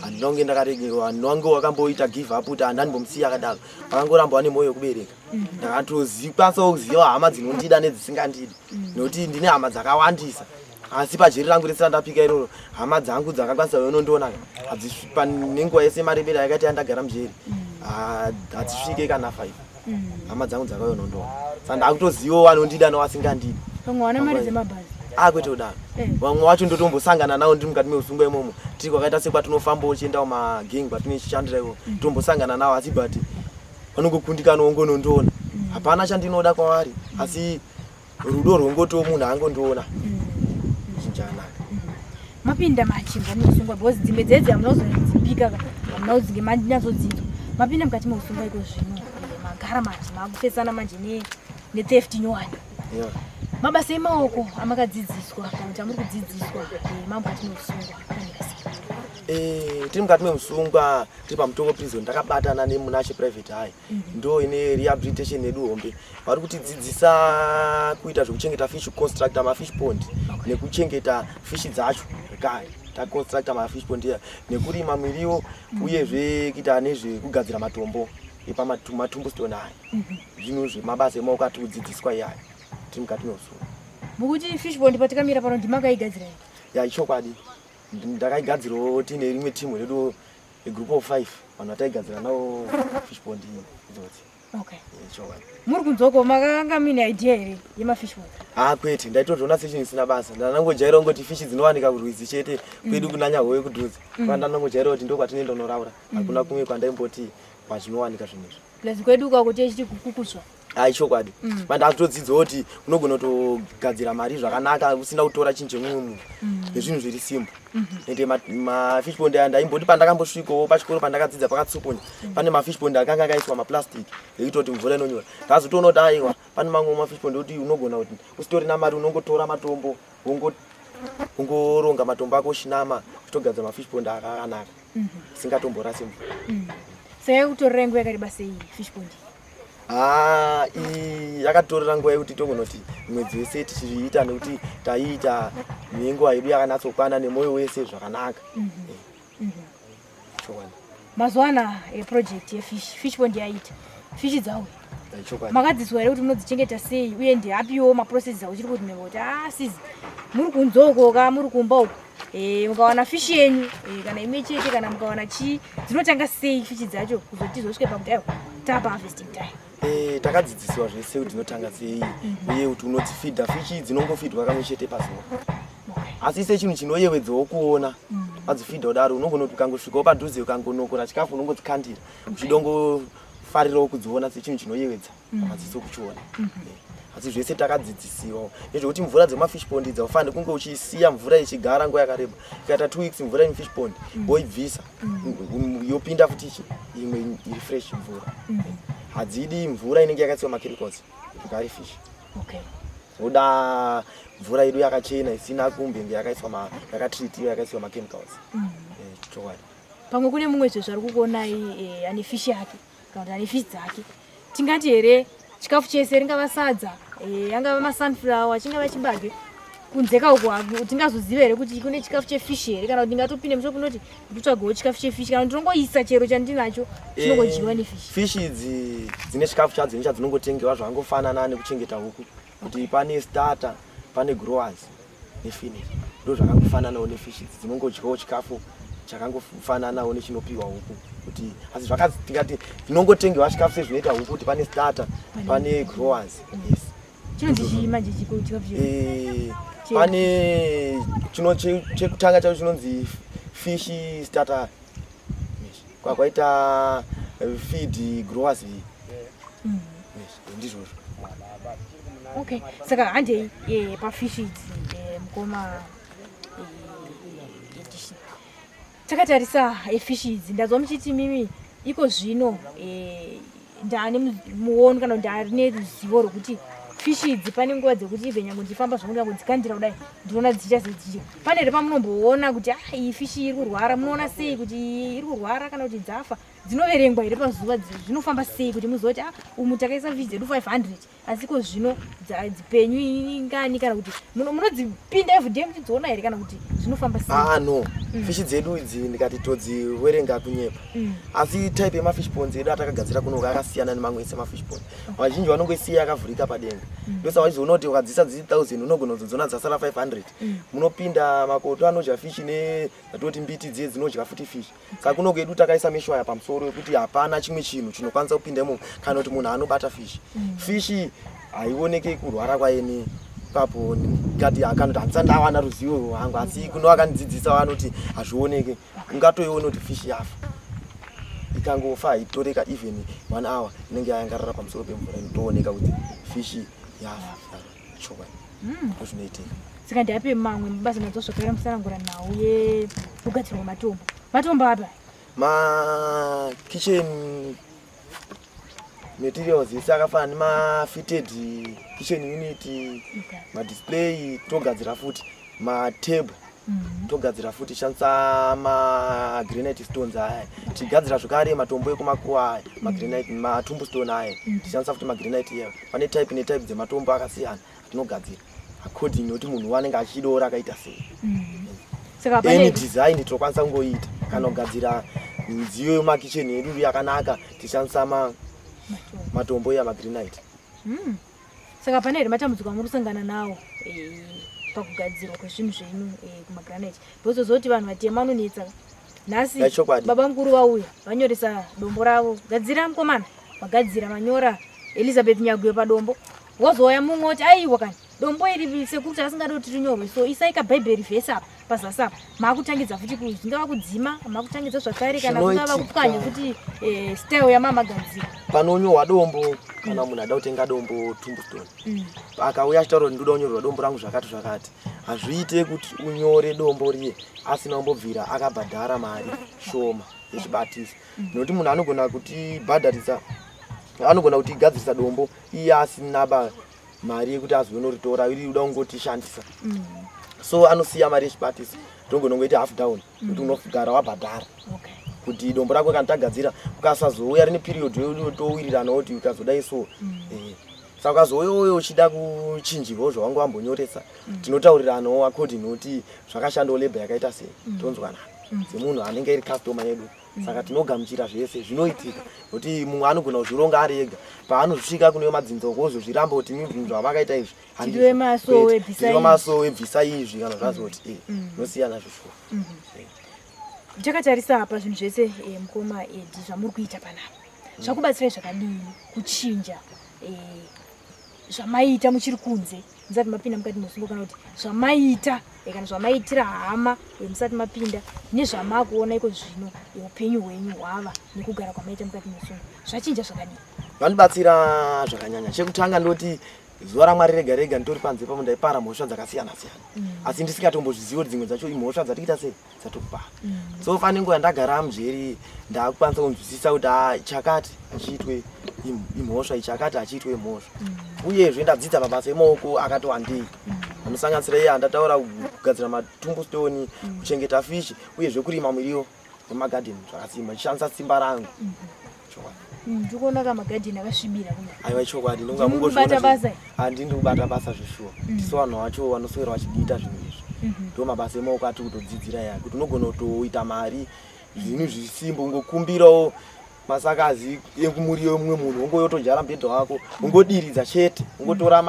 handina kunge ndakaregererwa, handina kunge wakamboita give up kuti handandimbomusiya akadaro. Vakangoramba vane mwoyo wekubereka. Ndakatozikwanisawo kuziva hama dzinondida nedzisingandidi, nekuti ndine hama dzakawandisa, asi pajeri rangu rese randapika iroro, hama dzangu dzakakwanisa yonondiona nenguva yese marebero yakaita yandagara mujeri, hadzisvike kana 5 hama dzangu dzakayonondiona. Saka ndakutozivawo vanondida nevasingandidi. Vamwe vana mari dzemabhazi? Akwete kudaro. Vamwe vacho ndotombosangana navo ndiri mukati meusungwa imomo, tiri kwakaita sekwatinofamba uchienda kumagengi kwatinochishandira iko, tombosangana navo, asi but vanongokundikana ongonondiona. Hapana chandinoda kwavari, asi rudo rwongotiwo munhu angondiona, chinhu chakanaka. Mapinda machimba muusungwa, because dzimwe dzedzi hamunozodzipika, hamuna kudzinge manyatsodzidzwa. Mapinda mukati meusungwa iko zvino, magara manje, makufesana manje netheft nyowani. Mabasa emaoko amakadzidziswa kana kuti amuri kudzidziswa mamukati meusungwa akamira sei? Tiri mukati memusungwa, tiri paMutoko Prison, takabatana neMunashe Private High, ndo ine rehabilitation yedu hombe. Vari kutidzidzisa kuita zvekuchengeta fish, constructa mafish pond nekuchengeta fish dzacho zvekare. Taconstructa mafish pond iya nekurima miriwo, uyezve kuita nezvekugadzira matombo epamatombstone aya. Zvinhu zvemabasa emaoko atiri kudzidziswa iyayo tiri mukati meusungwa. Mukuti fish pond patikamira pano ndimakaigadzira here? Ya, ichokwadi, ndakaigadzirawo tiine rimwe timu redu, group of five vanhu vataigadzira navo fish pond idzodzi. Chokwadi. Muri kunzoko makanga muine idea here yemafish pond? Ah, kwete, ndaitozviona sechinhu isina basa. Ndanangojaira kungoti fish dzinowanika kurwizi chete kwedu kunanyahowe kudhuze. Kwandanangojaira kuti ndo kwatinoenda unoraura, hakuna kumwe kwandaimboti kwazvinowanika zvinhu izvi. Plus kwedu uko techiti kukukuswa. Ai, chokwadi. Mandakutodzidzawo kuti unogona kutogadzira mari zvakanaka usina kutora chinhu chemumwe munhu nezvinhu zviri simple. Ende mafish pond aya, ndaimboti pandakambosvikawo pachikoro pandakadzidza pakatsukunya, pane mafish pond akanga akaiswa maplastic ekuita kuti mvura inonyora. Ndazotoona kuti aiwa, pane mamwe mafish pond ekuti unogona kuti usitorina mari, unongotora matombo, ungoronga matombo ako uchinama, uchitogadzira mafish pond akanaka singatomborasi mvura. Saka yakutorera nguva yakareba sei fish pond? Ah, iyi yakatorera nguva yekuti togonoti mwedzi wese tichiita, nekuti taiita nenguva yedu yakanatsokwana nemwoyo wese zvakanaka. Chokwadi. Mazuva ana eproject yefish fish pond yaita fish dzauya. Chokwadi. Makadzidziswa here kuti munodzichengeta sei, uye ndeapiwo maprocesses auchiri kuti kuti a sizi muri kunze uko ka muri kumba uko, mukawana fishi yenyu, kana imwe chete kana mukawana chii, dzinotanga sei fishi dzacho kuzoti tizosvike pakuti aiwa, tapa harvesting time? Takadzidzisiwa zvese kuti dzinotanga sei uye kuti unodzifidha. Fishi dzinongofidwa kamwe chete pazuva, asi sechinhu chinoyevedzawo kuona wadzifidha kudaro, unogona kuti ukangosvikawo padhuze, ukangonokora chikafu, unongodzikandira uchidongofarirawo kudziona sechinhu chinoyevedza pamadziso kuchiona. Asi zvese takadzidzisiwa nezvekuti mvura dzemafish pond idzi haufaniri kunge uchisiya mvura ichigara nguva yakareba. Ikaita 2 weeks mvura yemufish pond woibvisa, yopinda futi ichi imwe iri fresh mvura. Hadzidi mvura inenge yakaisiwa machemicals kugare fish. Okay. Woda mvura yedu yakachena isina kumbenge yakaiswa yakatreatiwa yakaiswa machemicals. Chokwadi. Pamwe kune mumwe zve zvari kukuonai ane fish yake kana kuti ane fish dzake. Tingati here chikafu chese ringava sadza, angava masunflower, chingava chibage, kunze kauko tingazoziva here kuti kune chikafu chefish here, kana kuti ndingatopinda mushopu ndoti ndikutsvagawo chikafu chefish, kana kuti ndinongoisa chero chandinacho chinongodyiwa nefish? Fish idzi dzine chikafu chadzo chadzinongotengewa, zvakangofanana nekuchengeta huku, kuti pane starter, pane growers nefinish, ndo zvakangofananawo nefish idzi, dzinongodyawo chikafu chakangofananawo nechinopiwa huku. Kuti asi zvakazi tingati dzinongotengewa chikafu sezvinoita huku, kuti pane starter, pane growers, yes. Chinonzi chii manje chikafu chedu? Pane chino chekutanga chacho chinonzi fish starter, kwakwaita feed growers. Yes, ndizvozvo. Okay, saka handei pafish idzi, mukoma Edition. Takatarisa fish idzi, ndazwa muchiti mimi iko zvino ndane muono kana kuti ndane ruzivo rwekuti fish idzi pane nguva dzekuti even nyange ndichifamba zvangu ndingangodzikandira kudai, ndinoona dzichiita sedzichidya. Pane here pamunomboona kuti ah, iyi fish iri kurwara? Munoona sei kuti iyi iri kurwara kana kuti dzafa? Dzinoverengwa here pazuva? Zvinofamba sei kuti muzive kuti ah, umu takaisa fish dzedu 500, asi ko zvino dzipenyu ingani? Kana kuti munodzipinda everyday muchidziona here, kana kuti zvinofamba sei? Ah, no, fishi dzedu idzi ndikati todziwerenga kunyepa. Asi type yemafish ponds edu atakagadzira kunoka akasiyana nemamwe ese mafish pond. Vazhinji vanongoisiya yakavhurika padenga, ndosaka vachizoona kuti ukadzisa dziri 1000 unogona kuzodziona dzasara 500. Munopinda makoto anodya fishi nezvatoti mbiti dziye dzinodya futi fishi. Saka kuno kwedu takaisa mesh wire pamusoro yekuti hapana chimwe chinhu chinokwanisa kupinda imomo kana kuti munhu anobata fishi. Fishi haioneki kurwara kwaini ipapo, ngati kana kuti handisati ndawana ruzivo rwangu, asi kuno vakandidzidzisa vanoti hazvioneke. Ungatoiona kuti fishi yafa, ikangofa haitoreka even one hour, inenge yayangarara pamusoro pemvura, inotooneka kuti fishi yafa. Chokwadi, ndozvinoitika. Saka ndape mamwe mabasa nadzo zvakare musanangura nhau yekugadzirwa matombo. Matombo apa? Ma kitchen materials ese akafanana nemafitted kitchen unit, madisplay togadzira futi, matable togadzira futi, tishandisa magranite stones aya. Tigadzira zvekare matombo ekumakuwa aya, magranite, matombstone aya, tichishandisa futi magranite iyayo. Pane type netype dzematombo akasiyana atinogadzira according nekuti munhu anenge achidawo rakaita sei. Saka any pane design tinokwanisa kungoita, kana kugadzira midziyo yemakicheni yedu yakanaka tichishandisa matombo iya, magranite. Saka pane here matambudziko amuri kusangana nawo pakugadzirwa kwezvinhu zvenyu kumagranite? Because zoti vanhu vatema vanonetsa nhasi. Yachokwadi. Baba mukuru vauya vanyoresa dombo ravo, gadzira mukomana, vagadzira, manyora Elizabeth Nyaguyo padombo. Wozouya mumwe oti aiwa, kani dombo iri sekuti asingadi kuti rinyorwe, so isai kabhaibheri vhesi apa pazasi apa. Maakutangidza futi zvingava kudzima, maakutangidza zvakare, kana kungava Zvinoitika. kupwanya futi style yamamagadzira. Panonyorwa dombo, kana munhu ada kutenga dombo tombstone, akauya achitaura kuti ndoda kunyorerwa dombo rangu zvakati zvakati, hazviite kuti unyore dombo riye asina kumbobvira akabhadhara mari shoma yechibatiso, nekuti munhu anogona kutibhadharisa, anogona kutigadzirisa dombo iye asina ba mari yekuti azonoritora, iri uda kungotishandisa. So anosiya mari yechibatiso, togona kungoita half down kuti unogara wabhadhara kuti dombo rako kana tagadzira ukasazouya rine period towirirana kuti ukazodai so. Saka ukazouya uyo uchida kuchinjirwawo zvawanga wambonyoresa, tinotauriranawo according nokuti zvakashandawo labour yakaita sei, tonzwanana semunhu anenge iri customer yedu. Saka tinogamuchira zvese zvinoitika, nokuti mumwe anogona kuzvironga ari ega, paanozvisvika kune madzinza uko ozozviramba kuti imi zvinhu zvavakaita izvi handizvo. Tiriwe masowe, Kwete. bvisai Tiriwe izvi. masowe, bvisai izvi, kana zvazoti nosiyana zvishuwa. Takatarisa apa zvinhu zvese, mukoma Edi, zvamuri kuita panapa zvakubatsirai zvakadini kuchinja zvamaiita muchiri kunze musati mapinda mukati musungo, kana kuti zvamaiita kana zvamaiitira hama musati mapinda, nezvamakuona iko zvino, upenyu hwenyu hwava nekugara kwamaita mukati musungo, zvachinja zvakadini? Vandibatsira zvakanyanya. Chekutanga ndoti Zuva raMwari rega rega nditori panze pamo ndaipara mhosva dzakasiyana siyana. Asi ndisingatombozvizivi kuti dzimwe dzacho imhosva dzatiita sei dzatokupara. So fane nguva yandagara mujeri ndakukwanisa kunzwisisa kuti ah, chakati hachiitwe imhosva, chakati hachiitwe imhosva. Uyezve ndadzidza mabasa emaoko akati wandei anosanganisira iye andataura kugadzira matombstone, kuchengeta fishi uyezve kurima muriwo nemagadheni zvakasimba ndichishandisa simba rangu. Chokwadi. Ndikuona ka magadheni akasvibira kuna. Aiwa chokwadi ndonga Ndiri kubata basa. Handindi kubata basa zveshuwa. Tisu vanhu vacho vanoswera vachidiita zvinhu izvi. Ndo mabasa emaoko atiri kutodzidzira ya kuti unogona kutoita mari zvinhu zvisimbo ungokumbirawo masakazi ekumuriwo mumwe munhu wongoyotodyara mubhedha wako wongodiridza chete wongotora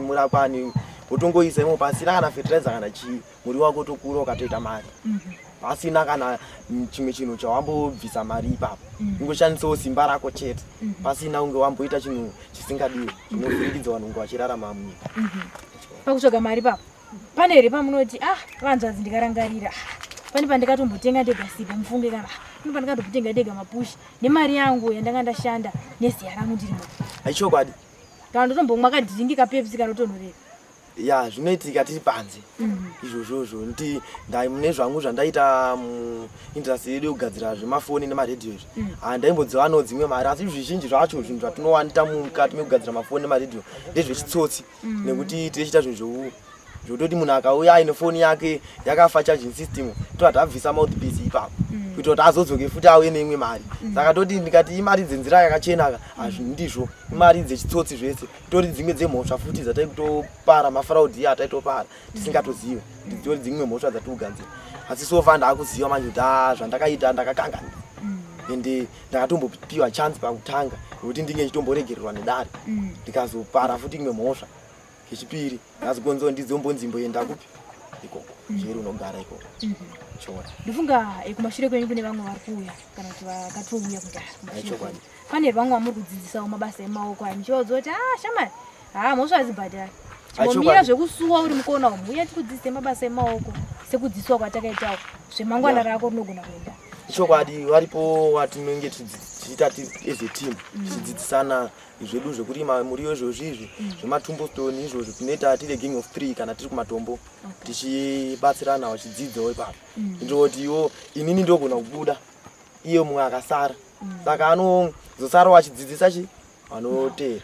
murakwani wotongoisa imo pasina kana fertilizer kana chii muriwo wako tokura ukatoita mari pasina kana chimwe chinhu chawambobvisa mari ipapo. Ungoshandisawo simba rako chete pasina kunge wamboita chinhu chisingadiwe chinovhiringidza vanhu kunge vachirarama munyika. Pakutsvaga mari papo pane here pamunoti ah vanzvadzi ndikarangarira ah, pane pandikatombotenga ndega sipo mufunge kana ah, pane pandikatombotenga ndega mapushi nemari yangu yandanga ndashanda neziya rangu ndirimo? Aichokwadi. Kana ndotombomwa kadhiringi kaPepsi kanotonhorera. Ya, zvinoitika tiri panze izvozvozvo nti mune zvangu zvandaita muindustry yedu yekugadzira zvemafoni nemaredhiyo izvi. Ha, ndaimbodziwanawo dzimwe mari, asi zvizhinji zvacho zvinhu zvatinowanita mukati mekugadzira mafoni nemaredhiyo ndezvechitsotsi, nekuti tichiita zvinhu zvekutoti munhu akauya aine foni yake yakafa charging system, tobva tabvisa mouthpiece ipapo kuitira kuti azodzoke futi auye neimwe mari. Saka toti ndikati imari dzenzira yakachena ka, hazvindizvo, imari dzechitsotsi zvese. Tori dzimwe dzemhosva futi dzataikutopara, mafraud iya ataitopara tisingatozive, nditori dzimwe mhosva dzatikuganzira. Asi so far ndaakuziva manje kuti ah, zvandakaita ndakakanganisa, ende ndakatombopiwa chance pakutanga yekuti ndinge ndichitomboregererwa nedare, ndikazopara futi imwe mhosva kechipiri, ndazokonzwa ndizombonzimboenda kupi ikoko jeri unogara ikoko chora. Ndofunga kumashure kwenyu kune vamwe vari kuuya kana kuti vakatouya kudhara kumashure Chokwadi. kwenyu. Pane vamwe vamuri kudzidzisawo mabasa emaoko aya muchivaudza kuti ah shamari ha mhosva hadzibhadhari, chimbomira zvekusuwa uri mukona umu, uye tikudzidzise mabasa emaoko sekudzidziswa kwatakaitawo, zvemangwana rako rinogona kuenda. Chokwadi, varipo watinenge tichiita as a team tichidzidzisana zvedu zvekurima muriwo izvozvi izvi, zvematombstone izvozvo. Tinoita tiri gang of three kana tiri kumatombo tichibatsirana vachidzidzawo ipapo. Ndoti iwo inini ndogona kubuda, iye mumwe akasara, saka anozosarawo achidzidzisa chi vanoteera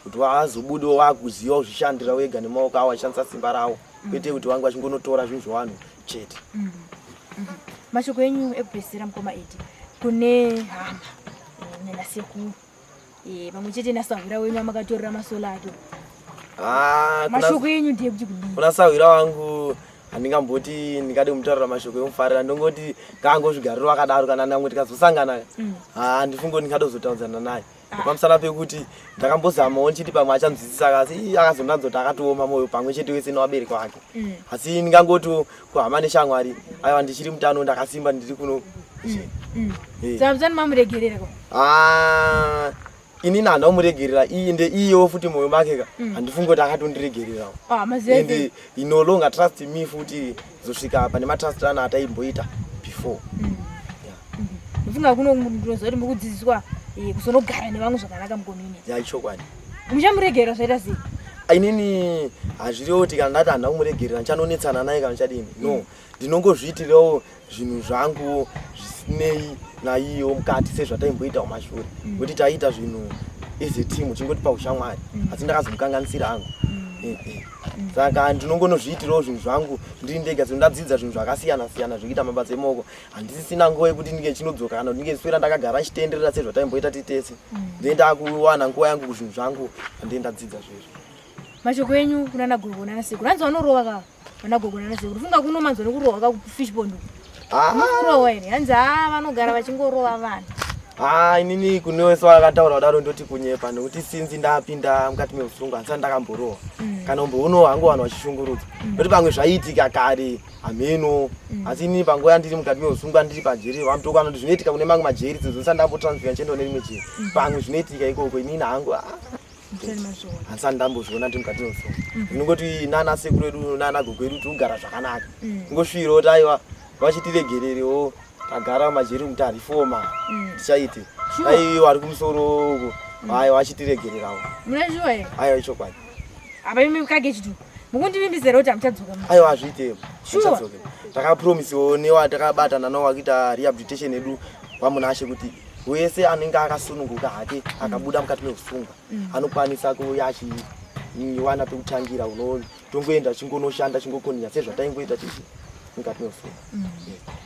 kuti vazobudewo vakuziva kuzvishandira wega nemaoko avo achishandisa simba ravo, kwete kuti vange vachingonotora zvinhu zvevanhu chete. Mashoko enyu ekupedzisira, mukoma Edi, kune hama nenasekuru pamwe chete nasahwira wenyu amakatorera masola ake. Ah, Mashoko enyu ndeyekuti kudii? Kuna sahwira wangu handingamboti ndingade kumutaurira mashoko emufarira, ndongoti ngaangozvigariro akadaro. Kana namwe tikazosangana, handifungi kuti ndingadozotaudzana naye pamusana pekuti ndakambozamawo ndichiti pamwe achanzwisisa, asi akazondanza kuti akatooma mwoyo pamwe chete wese nevabereki vake. Asi ndingangoti kuhama neshamwari, aiwa, ndichiri mutano, ndakasimba, ndiri kuno. Samusani mamuregerera ko? Ah, inini handina kumuregerera, iyi ndeiyewo futi mwoyo make ka, handifungi kuti akatondiregererawo. Ah, maziva. And he no longer trust me futi zosvika pane matrust ana ataimboita before. Ndofunga kuno ndinoziva kuti muri kudzidziswa kuzonogara nevamwe zvakanaka mucommunity. Ya, ichokwadi. Muchamuregerera zvaita sei? Inini hazvirevo kuti kana ndati handina kumuregerera ndichanonetsana naye kana ndichadini, no. Ndinongozviitirawo zvinhu zvangu zvisinei naiyewo mukati sezvataimboita kumashure, nekuti taiita zvinhu as a team chingoti paushamwari, asi ndakazomukanganisira hangu. Saka ndinongonozviitirawo zvinhu zvangu ndiri ndega sezvo ndadzidza zvinhu zvakasiyana siyana zvekuita mabasa emaoko. Handisisina nguva yekuti ndinge chinodzoka kana kuti ndinge swera ndakagara chitenderera sezvataimboita tiri tese. Ndinenge ndakuwana nguva yangu kuzvinhu zvangu zvandinge ndadzidza zvezvo. Mashoko enyu kuna nagogo nanasekuru. Hanzi vanorova ka vanagogo nanasekuru. Funga kuno manzwa nekurohwa ka kufish pond uku. Ah. Mukurohwa here? Hanzi ha vanogara vachingorova vanhu. Ah, inini kune wese wakataura kudaro ndoti kunyepa, nekuti sinzi ndapinda mukati meusungwa handisati ndakamborohwa kana kumboonawo hangu vanhu vachishungurudzwa, nekuti pamwe zvaiitika kare, hameno. Asi inini panguva yandiri mukati meusungwa, ndiri pajeri, vamutokwana kuti zvinoitika kune mamwe majeri sezvo ndisati ndambotransfer ndichiendawo nerimwe jeri, pamwe zvinoitika ikoko. Inini hangu ah, Musati mazviona. Handisati ndambozviona ndiri mukati meusungwa. Ndinongoti nana sekuru edu nana gogo edu tiri kugara zvakanaka, ingosvirawo kuti aiwa vachitiregererewo tagara mumajeri kuti arifoma tichaite. Dai vari kumusoro uko. Aiwa, achitiregererawo. Mune shuwa here? Aiwa, ichokwadi. Apa imi kage chitu mukundivimbisa here kuti hamuchadzoka mu? Aiwa, hazviite. Sure. Hachadzoke. Takapromisiwo newatakabatana nawo wakuita rehabilitation yedu wamunashe kuti wese anenge akasununguka hake akabuda mukati meusungwa anokwanisa kuuya achiwana pekutangira, tongoenda chingonoshanda, chingokonia sezvataingoita chichi mukati meusungwa.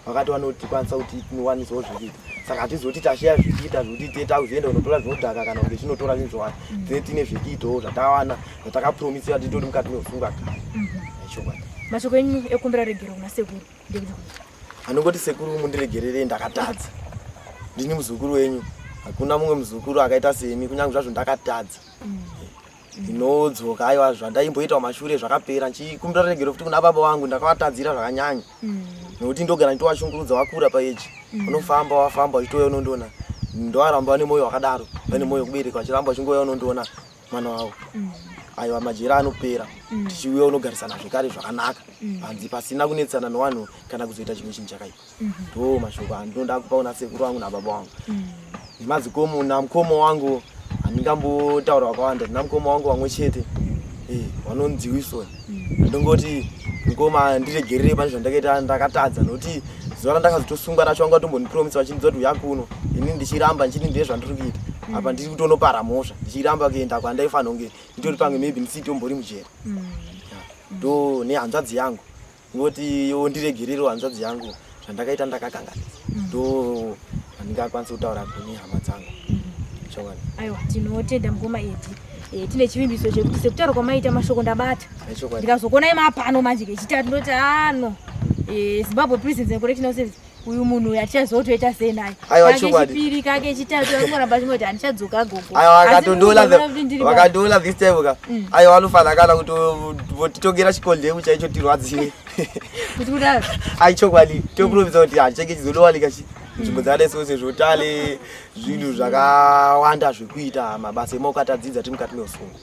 Vakati vanotikwanisa kuti tinowanisawo zvekuita, saka hatizoti tashiya zvekuita zvekuti tiye takuzoenda kunotora zvinodhaka kana kunge chinotora zvinhu zvowanda. Tine zvekuitawo zvatawana zvatakapromisiwa titori mukati meusungwa kare. Chokwadi. Mashoko enyu ekukumbira regero kuna sekuru ndekuti kudii? Anongoti, sekuru, mundiregerere, ndakatadza. Ndini muzukuru wenyu, hakuna mumwe muzukuru akaita semi. Kunyange zvazvo ndakatadza, ndinodzoka. Aiwa, zvandaimboita kumashure zvakapera. Nchikumbira regero futi kuna baba vangu, ndakavatadzira zvakanyanya nekuti ndogara nditovashungurudza. Wakura paeji unofamba, wafamba uchitouya unondiona, ndovaramba vane mwoyo wakadaro, vane mwoyo wekubereka, vachiramba vachingouya unondiona mwana wavo. Aiwa, majera anopera, tichiuya unogarisana zvekare zvakanaka panzi pasina kunetsana nevanhu kana kuzoita chimwe chinhu chakaipa. Ndo mashoko andinoda kupa kuna sekuru vangu nababa vangu nemadzikomo namukoma wangu. Handingambotaura wakawanda, ndina mukoma wangu vamwe chete, vanonzi Wilson. Ndongoti, mukoma, ndiregerere pane zvandakaita, ndakatadza, nokuti zuva randakazotosungwa racho vanga vatombondipromisa vachindidza kuti uya kuno, ini ndichiramba ndichiti ndine zvandiri kuita apa, ndiri kutonopara mhosva, ndichiramba kuenda kwandaifanira kunge nditori pamwe maybe ndisitombori mujeri. Ndo nehanzvadzi yangu, ngoti iwo ndiregererewo hanzvadzi yangu, zvandakaita ndakakanganisa. Ndo handingakwanisi kutaura kune hama dzangu, chokwadi. Aiwa, tinotenda mukoma Edi. Tine chivimbiso chekuti sekutaura kwamaita mashoko ndabata. Chokwadi. Ndikazokuonai mapano manje kechitatu, ndoti ano Zimbabwe Prisons and Correctional Service, uyu munhu uyu hatichazotoita sei naye. Aiwa, Kake chokwadi. chipiri, kake chitatu, angoramba chingoti handichadzoka gogo. Aiwa, Asi vakatondola munoona kuti ndiri vakandola this time ka, aiwa, vanofana kana kutotongera chikondeku chaicho tirwadziwe. Kuti kudaro? Ai, chokwadi, topromisa kuti hachinge chizodowanika chi nzvimbo dzakadai so sezvo tale zvinhu zvakawanda zvekuita, mabasa emaoko atadzidza tiri mukati meusungo.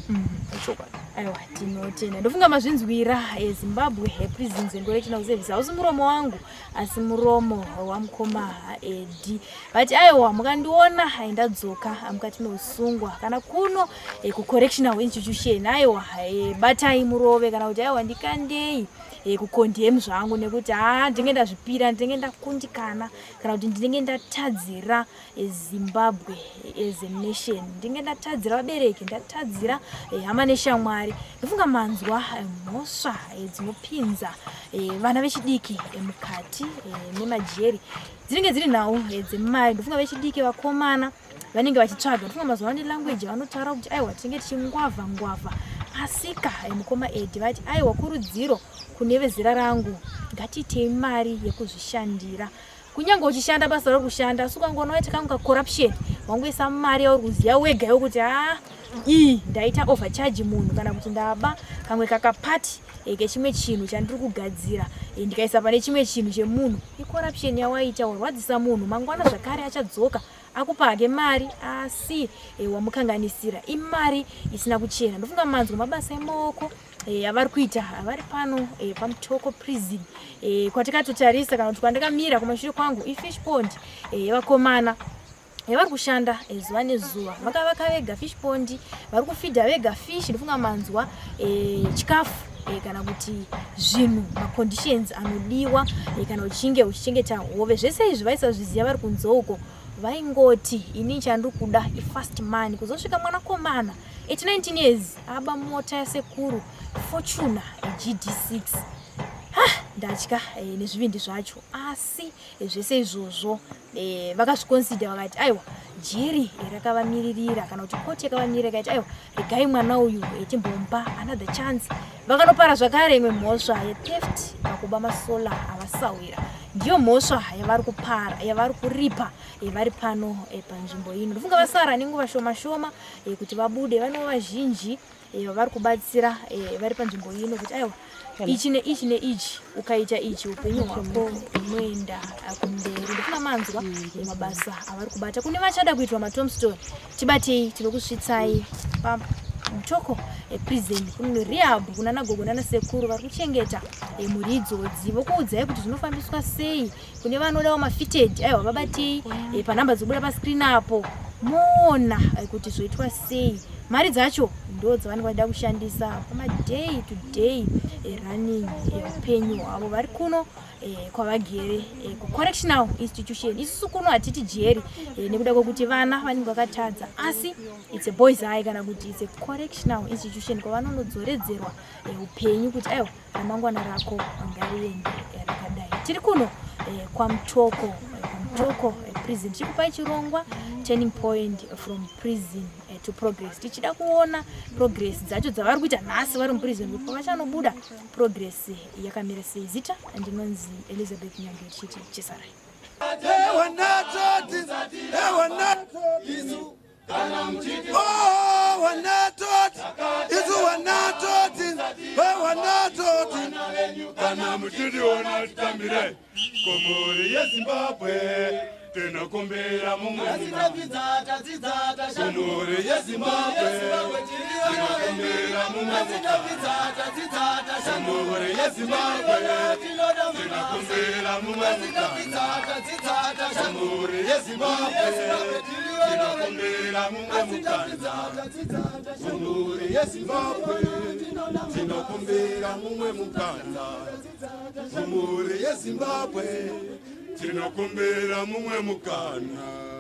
Chokwadi. Aiwa, tinotenda. Ndofunga mazvinzwira. Zimbabwe Prisons and Correctional Service, hausi muromo wangu asi muromo wamukoma Edi. Vati aiwa, mukandiona ndadzoka mukati meusungwa kana kuno kucorrectional institution, aiwa, batai murove kana kuti aiwa, ndikandei kukondem zvangu, nekuti ha, ndinenge ndazvipira, ndinenge ndakundikana kana kuti ndinenge ndatadzira Zimbabwe as a nation, ndinge ndatadzira vabereki, ndatadzira hama neshamwari. Ndofunga manzwa mhosva dzinopinza vana vechidiki mukati memajeri. Dzinenge dziri nhau dzemari. Ndofunga vechidiki vakomana vanenge vachitsvaga, ndofunga mazuva ano nelanguage vanotaura kuti aiwa, tinenge tichingwavha ngwavha. Asika mukoma Edi vati aiwa, kurudziro kune vezera rangu, ngatiitei mari yekuzvishandira. Kunyange uchishanda basa rauri kushanda, asi ukangoona waita kangu kacorruption, wangoisa mari yauri kuziva wega yokuti ha, iyi ndaita overcharge munhu kana kuti ndaba kamwe kakapati kechimwe chinhu chandiri kugadzira, ndikaisa pane chimwe chinhu chemunhu, icorruption yawaita, warwadzisa munhu. Mangwana zvakare achadzoka akupa hake mari, asi wamukanganisira, imari isina kuchena. Ndofunga manzwa mabasa emaoko avari kuita vari pano paMutoko Prison. Kwatikatotarisa kana kuti kwandakamira kumashure kwangu ifish pond yevakomana yavari kushanda zuva nezuva. Vakavaka vega fish pond, vari kufidha vega fish. Ndofunga manzwa chikafu kana kuti zvinhu, maconditions anodiwa kana uchinge uchichengeta hove. Zvese izvi vaisazviziva vari kunze uko, vaingoti ini chandiri kuda ifast money. Kuzosvika mwanakomana at 19 years aba mota yasekuru, Fortuner GD6. Ha, ndatya nezvivindi zvacho. Asi zvese izvozvo vakazviconsider, vakati aiwa, jeri rakavamiririra kana kuti koti yakavamirira, ikaiti aiwa, regai mwana uyu timbomupa another chance. Vakanopara zvakare imwe mhosva yetheft pakuba masolar avasawira. Ndiyo mhosva yavari kupara, yavari kuripa vari pano panzvimbo ino. Ndofunga vasara nenguva shoma shoma kuti vabude. Vanova vazhinji vavari kubatsira vari panzvimbo ino kuti aiwa, ichi neichi neichi, ukaita ichi upenyu hwako hunoenda kumberi. Ndofunga manzwa mabasa avari kubata. Kune vachada kuitwa matombstone, tibatei, tinokusvitsai paMutoko Prison kune rehab, kuna nagogo nanasekuru vari kuchengeta mhuri idzodzi, vokuudzai kuti zvinofambiswa sei. Kune vanodawo mafitted, aiwa, vabatei panhamba dzobuda pascreen apo. Moona kuti zvoitwa sei. Mari dzacho ndo dzavanenge vachida kushandisa pamaday to day running eupenyu hwavo vari kuno kwavagere kucorrectional institution. Isusu kuno hatiti jeri nekuda kwekuti vana vanenge vakatadza, asi it's a boys high kana kuti it's a correctional institution kwavanonodzoredzerwa upenyu kuti aiwa, ramangwana rako ngariende rakadai. Tiri kuno kwaMutoko, kwaMutoko prison, tichikupai chirongwa Turning Point from Prison to Progress, tichida kuona progress dzacho dzavari kuita nhasi vari muprison, kuti pavachanobuda progress yakamira sei. Zita ndinonzi Elizabeth Nyange, tichiti chisarai. Wanatoti, wanatoti, oh, wanatoti, isu wanatoti, wanatoti. Kana muchitiona titambire kumhuri yeZimbabwe, tinokumbira mumwe kumhuri yeZimbabwe, tinokumbira mumwe kumhuri yeZimbabwe, tinokumbira mumwe kumhuri yeZimbabwe, tinokumbira mumwe mukana kumhuri yeZimbabwe, tinokumbira mumwe mukana kumhuri yeZimbabwe, tinokumbira mumwe mukana.